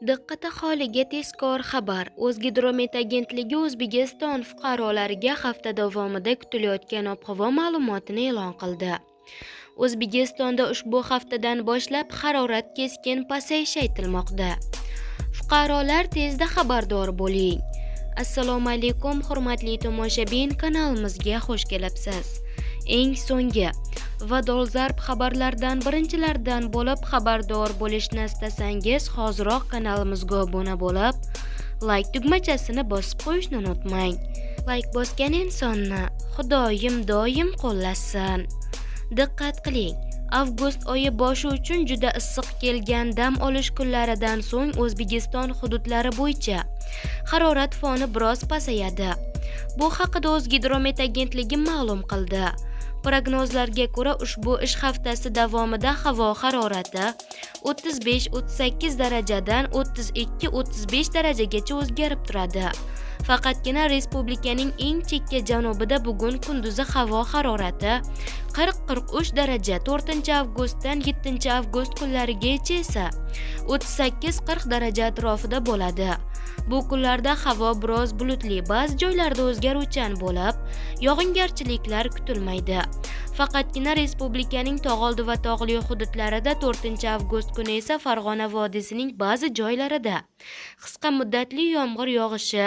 Diqqat aholiga tezkor xabar! O'zgidromet agentligi O'zbekiston fuqarolariga hafta davomida kutilayotgan ob-havo ma'lumotini e'lon qildi. O'zbekistonda ushbu haftadan boshlab harorat keskin pasayishi aytilmoqda. Fuqarolar, tezda xabardor bo'ling. Assalomu alaykum, hurmatli tomoshabin, kanalimizga xush kelibsiz. Eng so'nggi va dolzarb xabarlardan birinchilardan bo'lib xabardor bo'lishni istasangiz, hoziroq kanalimizga obuna bo'lib, like tugmachasini bosib qo'yishni unutmang. Like bosgan insonni Xudoyim doim qo'llasin. Diqqat qiling! Avgust oyi boshi uchun juda issiq kelgan dam olish kunlaridan so'ng O'zbekiston hududlari bo'yicha harorat foni biroz pasayadi. Bu haqida O'zgidromet agentligi ma'lum qildi. Prognozlarga ko'ra, ushbu ish haftasi davomida havo harorati 35-38 darajadan 32-35 darajagacha o'zgarib turadi. Faqatgina respublikaning eng chekka janubida bugun kunduzi havo harorati 40-43 daraja, 4-avgustdan 7-avgust kunlarigacha esa 38-40 daraja atrofida bo'ladi. Bu kunlarda havo biroz bulutli, ba'zi joylarda o'zgaruvchan bo'lib, yog'ingarchiliklar kutilmaydi. Faqatgina respublikaning tog'oldi va tog'li hududlarida 4-avgust kuni esa Farg'ona vodiysining ba'zi joylarida qisqa muddatli yomg'ir yog'ishi,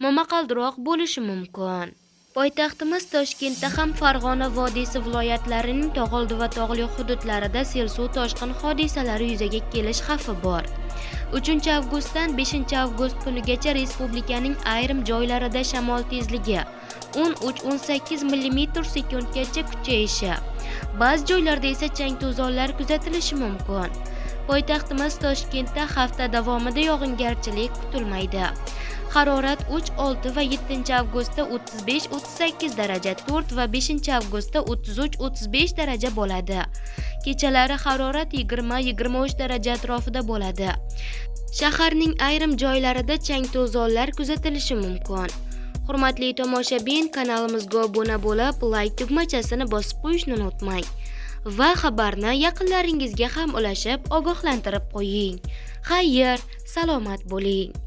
momaqaldiroq bo'lishi mumkin. Poytaxtimiz Toshkentda ham Farg'ona vodiysi viloyatlarining tog'oldi va tog'li hududlarida sel-suv toshqin hodisalari yuzaga kelish xavfi bor. 3-avgustdan 5-avgust kunigacha respublikaning ayrim joylarida shamol tezligi 13-18 mm/sekundgacha kuchayishi, ba'zi joylarda esa chang-to'zonlar kuzatilishi mumkin. Poytaxtimiz Toshkentda hafta davomida yog'ingarchilik kutilmaydi. Harorat 3, 6 va 7 avgustda 35-38 daraja, 4 va 5 avgustda 33-35 daraja bo'ladi. Kechalari harorat 20-23 daraja atrofida bo'ladi. Shaharning ayrim joylarida chang-to'zonlar kuzatilishi mumkin. Hurmatli tomoshabin, kanalimizga obuna bo'lib, like tugmachasini bosib qo'yishni unutmang. Va xabarni yaqinlaringizga ham ulashib, ogohlantirib qo'ying. Xayr, salomat bo'ling.